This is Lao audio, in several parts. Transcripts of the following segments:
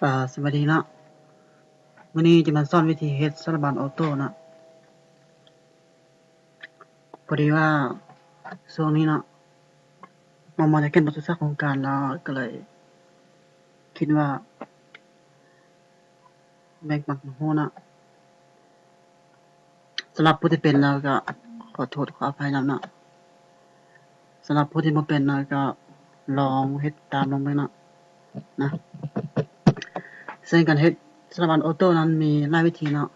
ອາ ສະບາຍດີເນາະ, ມື້ນີ້ຈະມາສອນວິທີເຮັດສາລະບັນອໍໂຕ້ເນາະ. ພໍດີວ່າຊ່ວງນີ້ເນາະ ມາ ມາຈາກເຂດປະສຸສັດໂຄງການ ແລ້ວກໍເລີຍຄິດວ່າ ແບ່ງປັນຄວາມຮູ້ເນາະ. ສຳລັບຜູ້ທີ່ເປັນແລ້ວກໍຂໍໂທດຂໍອະໄພນຳເນາະ, ສຳລັບຜູ້ທີ່ບໍ່ເປັນແລ້ວກໍລອງເຮັດຕາມລອງເບິ່ງເນາະ ນະ. ເຊິ່ງການເຮັດສາລະບັນອໍໂຕ້ນັ້ນມີຫຼາຍວິທີເນາະ,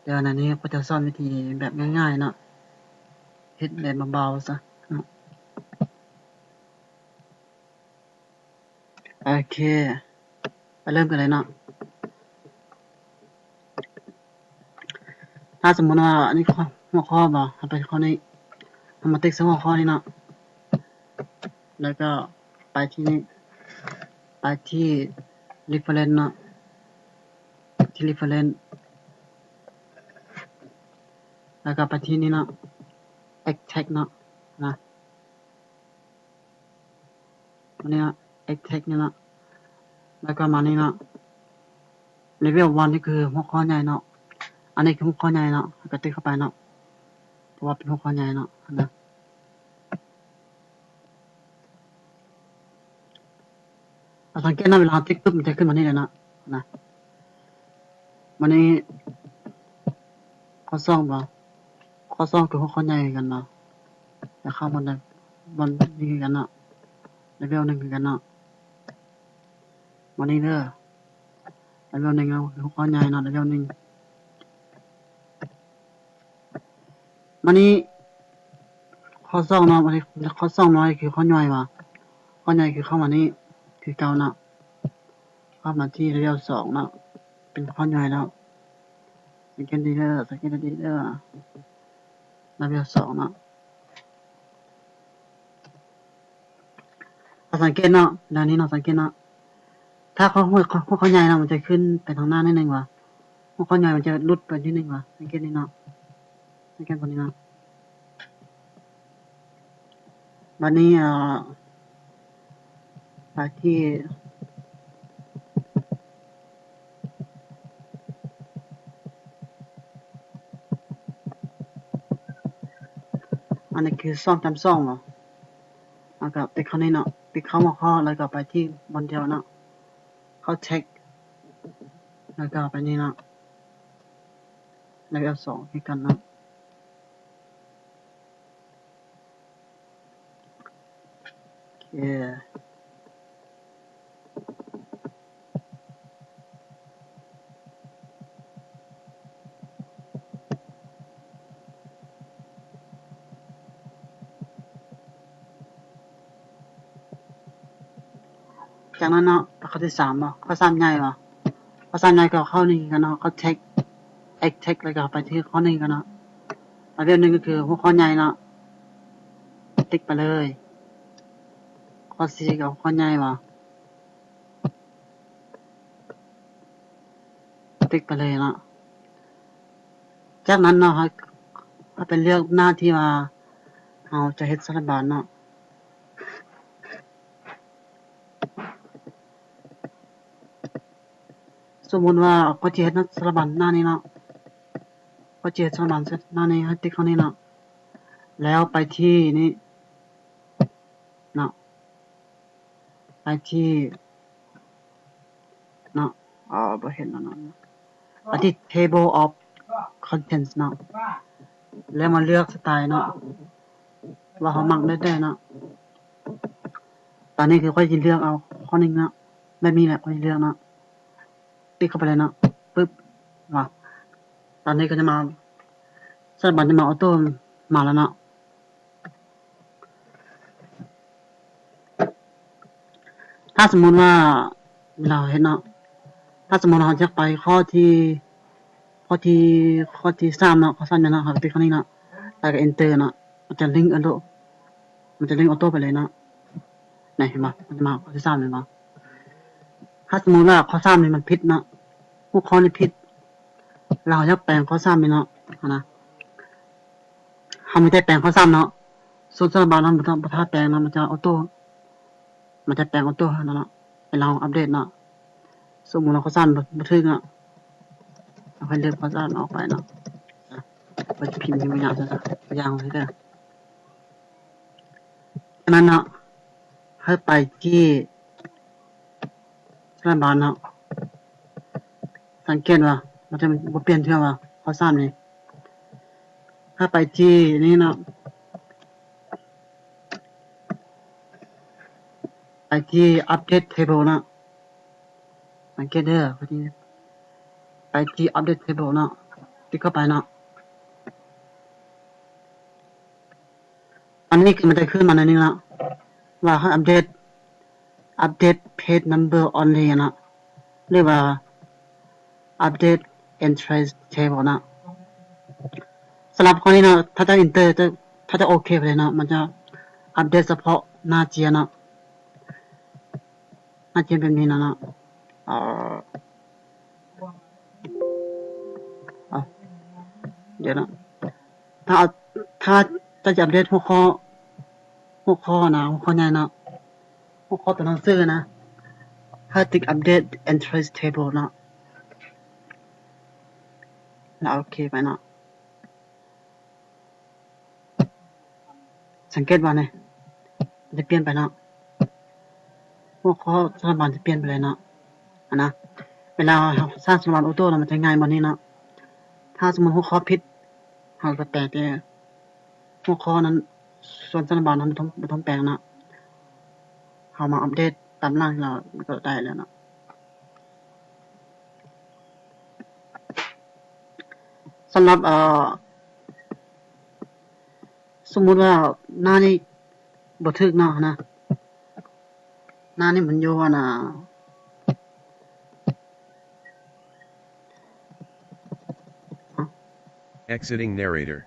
ແຕ່ວ່າໃນນີ້ຂ້ອຍຈະສອນວິທີແບບງ່າຍໆເນາະ, ເຮັດແບບເບົາໆຊະເນາະ. ໂອເຄ ໄປເລີ່ມກັນເລີຍເນາະ. ຖ້າສົມມຸດວ່າອັນນີ້ ຫົວຂໍ້ບໍ່ ເຮົາໄປຂໍ້ນີ້ ເຮົາມາຕິກໃສ່ຫົວຂໍ້ນີ້ເນາະ, ແລ້ວກໍໄປທີ່ນີ້ ໄປທີ່ reference ເນາະ, ທີ່ reference ແລ້ວກໍໄປທີ່ນີ້ເນາະ extract ເນາະ ນະ. ອັນນີ້ເນາະ extract ນີ້ເນາະ, ແລ້ວກໍມານີ້ເນາະ level one ນີ້ຄືຫົວຂໍ້ໃຫຍ່ເນາະ, ອັນນີ້ຄືຫົວຂໍ້ໃຫຍ່ເນາະ, ເຮົາກໍຕິກເຂົ້າໄປເນາະ ເພາະວ່າເປັນຫົວຂໍ້ໃຫຍ່ເນາະ ນະ. ເຮົາສັງເກດເນາະ ເວລາເຮົາຕິກປຶບ ມັນຈະຂຶ້ນມານີ້ເລີຍເນາະ ນະ. ບາດນີ້ຂໍ້ສອງບໍ່ ຂໍ້ສອງຄືຫົວຂໍ້ໃຫຍ່ຄືກັນເນາະ, ແລ້ວເຂົ້າມາໃນບ່ອນນີ້ຄືກັນເນາະ, level ໜຶ່ງຄືກັນເນາະ. ບາດນີ້ເດີ level ໜຶ່ງເນາະ ຫົວຂໍ້ໃຫຍ່ເນາະ level ໜຶ່ງ. ບາດນີ້ຂໍ້ສອງເນາະ, ບາດນີ້ຂໍ້ສອງເນາະ ຄືຂໍ້ຫຍ່ອຍວ່າ ຂໍ້ຫຍ່ອຍຄືເຂົ້າມານີ້ຄືເກົ່າເນາະ, ເຂົ້າມາທີ່ level ສອງເນາະ ເປັນຂໍ້ຫຍ່ອຍແລ້ວ. ສັງເກດດີເດີ ສັງເກດດີເດີ level ສອງເນາະ. ເຮົາສັງເກດເນາະ ແນວນີ້ເນາະ ສັງເກດເນາະ ຖ້າຂໍ້ ຫົວຂໍ້ໃຫຍ່ເນາະ ມັນຈະຂຶ້ນໄປທາງໜ້າໜ້ອຍໜຶ່ງວ່າ, ຫົວຂໍ້ໃຫຍ່ມັນຈະຫຼຸດໄປນິດໜຶ່ງວ່າ, ສັງເກດນີ້ເນາະ ສັງເກດບ່ອນນີ້ເນາະ. ບາດນີ້ ເອີ ໄປທີ່ ອັນນີ້ຄືສອງຕາມສອງເນາະ, ແລ້ວກໍຕິກເຂົ້ານີ້ເນາະ, ຕິກເຂົ້າຫົວຂໍ້ ແລ້ວກໍໄປທີ່ບ່ອນດຽວເນາະ, ເຂົ້າ text ແລ້ວກໍໄປນີ້ເນາະ, ແລ້ວກໍສອງຄືກັນເນາະ. ໂອເຄ ຈາກນັ້ນເນາະ ໄປຂໍ້ທີສາມເນາະ, ຂໍ້ສາມໃຫຍ່ເນາະ, ຂໍ້ສາມໃຫຍ່ກໍຂໍ້ໜຶ່ງຄືກັນເນາະ, ເຂົ້າ text extract ແລ້ວກໍໄປທີ່ຂໍ້ໜຶ່ງກັນເນາະ. ລະບຽບໜຶ່ງກໍຄືຫົວຂໍ້ໃຫຍ່ເນາະ ຕິກໄປເລີຍ, ຂໍ້ສີ່ກໍຫົວຂໍ້ໃຫຍ່ເນາະ ຕິກໄປເລີຍເນາະ. ຈາກນັ້ນເນາະ ເຮົາ ເຮົາໄປເລືອກໜ້າທີ່ວ່າເຮົາຈະເຮັດສາລະບັນເນາະ. ສົມມຸດວ່າຂ້ອຍຈະເຮັດສາລະບັນໜ້ານີ້ເນາະ, ຂ້ອຍຈະເຮັດສາລະບັນໜ້ານີ້, ໃຫ້ຕິກເຂົ້ານີ້ເນາະ, ແລ້ວໄປທີ່ນີ້ເນາະ, ໄປທີ່ເນາະ, ເອີ ບໍ່ເຫັນແລ້ວເນາະ, ໄປທີ່ table of contents ເນາະ, ແລ້ວມາເລືອກສະໄຕເນາະ ວ່າເຮົາມັກແບບໃດເນາະ. ຕອນນີ້ຄືຂ້ອຍຊິເລືອກເອົາຂໍ້ໜຶ່ງເນາະ, ແບບນີ້ແຫຼະຂ້ອຍຊິເລືອກເນາະ, ຕິກເຂົ້າໄປເລີຍເນາະ ປຶບ ວ່າ ຕອນນີ້ກໍຈະມາ ສາລະບັນຈະມາອໍໂຕ້ມາແລ້ວເນາະ. ຖ້າສົມມຸດວ່າ ເວລາເຮົາເຮັດເນາະ, ຖ້າສົມມຸດເຮົາຢາກໄປຂໍ້ທີ່ ຂໍ້ທີ່ ຂໍ້ທີ່ສາມເນາະ, ຂໍ້ສາມເນາະ, ເຮົາກໍຕິກເຂົ້ານີ້ເນາະ ແລ້ວກໍ enter ເນາະ, ມັນຈະລິ້ງອໍໂຕ້ ມັນຈະລິ້ງອໍໂຕ້ໄປເລີຍເນາະ. ນີ້ເຫັນບໍ່ ມັນຈະມາຂໍ້ທີສາມເຫັນບໍ່? ຖ້າສົມມຸດວ່າຂໍ້ສາມນີ້ມັນຜິດເນາະ, ຫົວຂໍ້ນີ້ຜິດ ແລ້ວເຮົາຢາກແປງຂໍ້ສາມນີ້ເນາະ ຫັ້ນນະ, ເຮົາມີແຕ່ແປງຂໍ້ສາມເນາະ, ສ່ວນສາລະບັນເຮົາບໍ່ຕ້ອງ ບໍ່ຖ້າແປງເນາະ, ມັນຈະອໍໂຕ້ ມັນຈະແປງອໍໂຕ້ຫັ້ນນະເນາະ. ເວລາເຮົາອັບເດດເນາະ ສົມມຸດວ່າຂໍ້ສາມບໍ່ ບໍ່ຖືກເນາະ ເຮົາໃຫ້ເລືອກຂໍ້ສາມອອກໄປເນາະ. ເຮົາຈະພິມຢູ່ນີ້ເນາະ ຕົວຢ່າງເລີຍເດີ. ອັນນັ້ນເນາະ ໃຫ້ໄປທີ່ສະຖານບານເນາະ ສັງເກດວ່າມັນຈະບໍ່ປ່ຽນເທື່ອວ່າຂໍ້ສາມນີ້ ໃຫ້ໄປທີ່ນີ້ເນາະ ໄປທີ່ update table ເນາະ ສັງເກດເດີ ໄປທີ່ update table ເນາະ ຕິກເຂົ້າໄປເນາະ. ອັນນີ້ຄືມັນຈະຂຶ້ນມາແນວນີ້ເນາະ ວ່າໃຫ້ update update page number only ເນາະ ຫຼືວ່າ update entry table ເນາະ. ສຳລັບຂໍ້ນີ້ເນາະ ຖ້າຈະ enter ຈະ ຖ້າຈະໂອເຄໄປເລີຍເນາະ ມັນຈະອັບເດດສະເພາະໜ້າເຈ້ຍເນາະ ໜ້າເຈ້ຍແບບນີ້ເນາະ ເນາະ. ເອີ ເອົາ ດຽວເນາະ ຖ້າ ຖ້າຈະອັບເດດຫົວຂໍ້ ຫົວຂໍ້ນະ ຫົວຂໍ້ໃຫຍ່ເນາະ ຫົວຂໍ້ຕົວໜັງສືນະ ໃຫ້ຕິກ update entry table ເນາະ ແລ້ວໂອເຄໄປເນາະ. ສັງເກດວ່ານີ້ ມັນຈະປ່ຽນໄປເນາະ ຫົວຂໍ້ສະຖານບານຈະປ່ຽນໄປເລີຍເນາະ ຫັ້ນນະ. ເວລາເຮົາສ້າງສະຖານບານໂອໂຕ້ແລ້ວ ມັນຈະງ່າຍໝົດນີ້ເນາະ. ຖ້າສົມມຸດຫົວຂໍ້ຜິດ ເຮົາກໍແປແຕ່ຫົວຂໍ້ນັ້ນ ສ່ວນສະຖານບານເຮົາບໍ່ຕ້ອງ ບໍ່ຕ້ອງແປເນາະ ເຮົາມາອັບເດດຕາມຫຼັງແລ້ວມັນກໍໄດ້ແລ້ວເນາະ. ສຳລັບ ເອີ ສົມມຸດວ່າໜ້ານີ້ບໍ່ຖືກເນາະ ຫັ້ນນະ ໜ້ານີ້ມັນຢູ່ ອັນນະ Exiting narrator.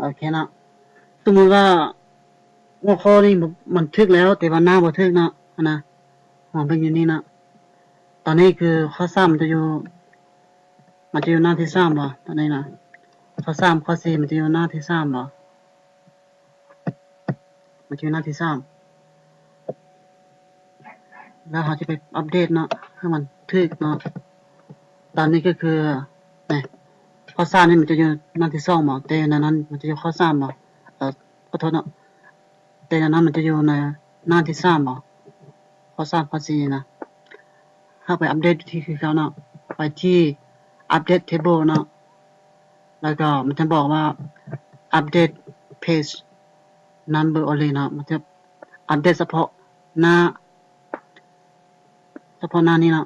ໂອເຄເນາະ ສົມມຸດວ່າຫົວຂໍ້ນີ້ມັນຖືກແລ້ວ ແຕ່ວ່າໜ້າບໍ່ຖືກເນາະ ຫັ້ນນະ ເຮົາເບິ່ງຢູ່ນີ້ເນາະ. ຕອນນີ້ຄືຂໍ້ສາມມັນຈະຢູ່ ມັນຈະຢູ່ໜ້າທີສາມບໍ່ ຕອນນີ້ນະ ຂໍ້ສາມ ຂໍ້ສີ່ມັນຈະຢູ່ໜ້າທີສາມບໍ່ ມັນຈະຢູ່ໜ້າທີສາມ ແລ້ວເຮົາຈະໄປອັບເດດເນາະ ໃຫ້ມັນຖືກເນາະ. ຕອນນີ້ກໍຄື ນີ້ ຂໍ້ສາມນີ້ມັນຈະຢູ່ໜ້າທີສອງບໍ່ ແຕ່ໃນນັ້ນມັນຈະຢູ່ຂໍ້ສາມບໍ່ ເອີ ຂໍໂທດເນາະ ແຕ່ໃນນັ້ນມັນຈະຢູ່ໃນໜ້າທີສາມບໍ່ ຂໍ້ສາມ ຂໍ້ສີ່ນະ. ເຮົາໄປອັບເດດທີ່ຄືເກົ່າເນາະ ໄປທີ່ update table ເນາະ ແລ້ວກໍມັນຈະບອກວ່າ update page number only ເນາະ ມັນຈະອັບເດດສະເພາະໜ້າ ສະເພາະໜ້ານີ້ເນາະ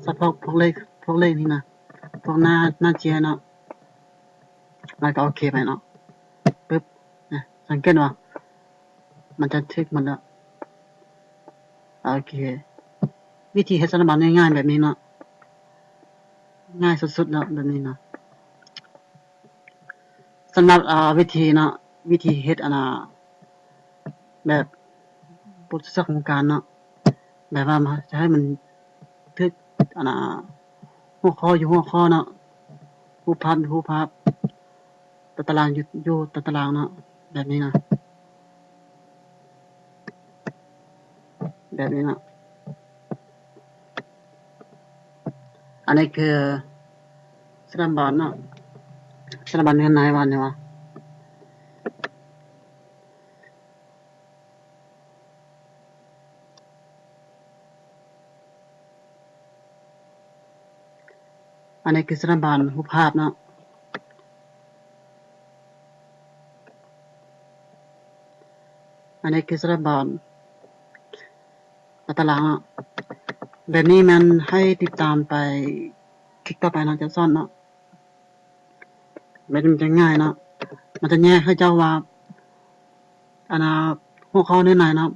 ສະເພາະພວກເລກ ພວກເລກນີ້ນະ ພວກໜ້າ ໜ້າເຈ້ຍເນາະ ແລ້ວກໍໂອເຄໄປເນາະ ປຶບ ນະ ສັງເກດວ່າ ມັນຈະຖືກໝົດແລ້ວ. ໂອເຄ ວິທີເຮັດສະຖານບານງ່າຍໆແບບນີ້ເນາະ ງ່າຍສຸດໆແລ້ວແບບນີ້ເນາະ. ສຳລັບ ເອີ ວິທີເນາະ ວິທີເຮັດ ອັນນ່າ ແບບບົດທົດສອບຂອງການເນາະ ແບບວ່າຈະໃຫ້ມັນຖືກ ອັນນ່າ ຫົວຂໍ້ຢູ່ຫົວຂໍ້ເນາະ ຮູບພາບຢູ່ຮູບພາບ ຕາຕະລາງຢູ່ ຢູ່ຕາຕະລາງເນາະ ແບບນີ້ນະ ແບບນີ້ເນາະ. ອັນນີ້ຄືສະຖານບານເນາະ ສະຖານບານເຮືອນນາຍວ່າແນວວ່າ ອັນນີ້ຄືສະຖານບານຮູບພາບເນາະ ອັນນີ້ຄືສະຖານບານຕາຕະລາງເນາະ. ແບບນີ້ແມ່ນໃຫ້ຕິດຕາມໄປຄລິບຕໍ່ໄປເນາະ ຈະສອນເນາະ. ແບບນີ້ມັນຈະງ່າຍເນາະ ມັນຈະແຍກໃຫ້ເຈົ້າວ່າ ອັນນ່າ ຫົວຂໍ້ເນື້ອໃນເນາະ